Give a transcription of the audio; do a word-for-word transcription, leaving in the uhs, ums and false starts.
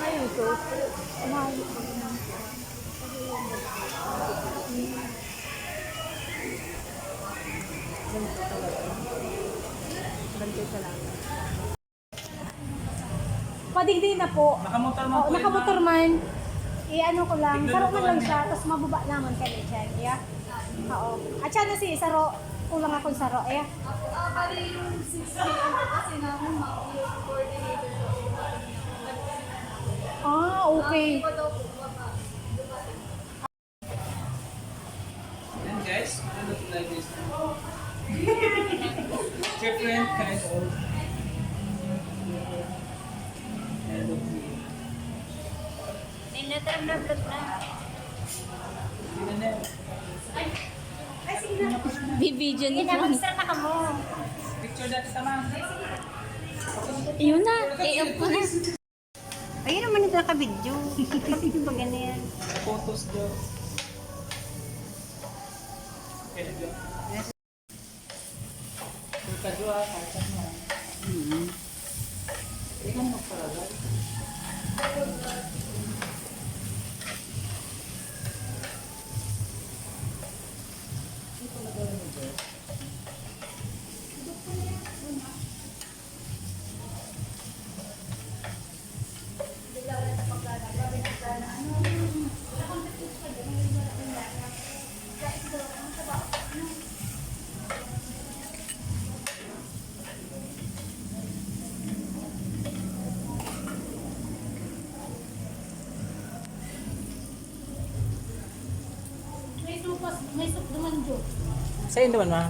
Ayun, so, umayos. Ganito talaga. Ganito talaga. Padigdi na po. Nakamotor man Oo, po yun, nakamotor ma'am. man. I-ano ko lang, Tignan saro mo man lang naman. siya, tapos mababa naman kami dyan. Yeah. Oo. At siya na si Saro, kulang akong saro. Yeah. Ah, bali yung six P M po kasi namin, ma'am, yung coordinator po. Ah, okay. Ah, iba daw po, baka dumating. Yan, guys, ano na sila, guys? Different kind of kind of Nindot ang nablog na. Sino na? Bibidyo Sige niya na, lang. Mag-start na ka mo. Picture dati sa ma'am. Yun na, i-off ko na. Ayun naman ito naka-video. Naka-video ba ganyan? Photos daw. Pwede daw. Pagkadwa, kachat mo. Mm. Tingnan mo talaga. Ito na daw yung May supas, may soup naman, Jo. Sa'yo naman, ma?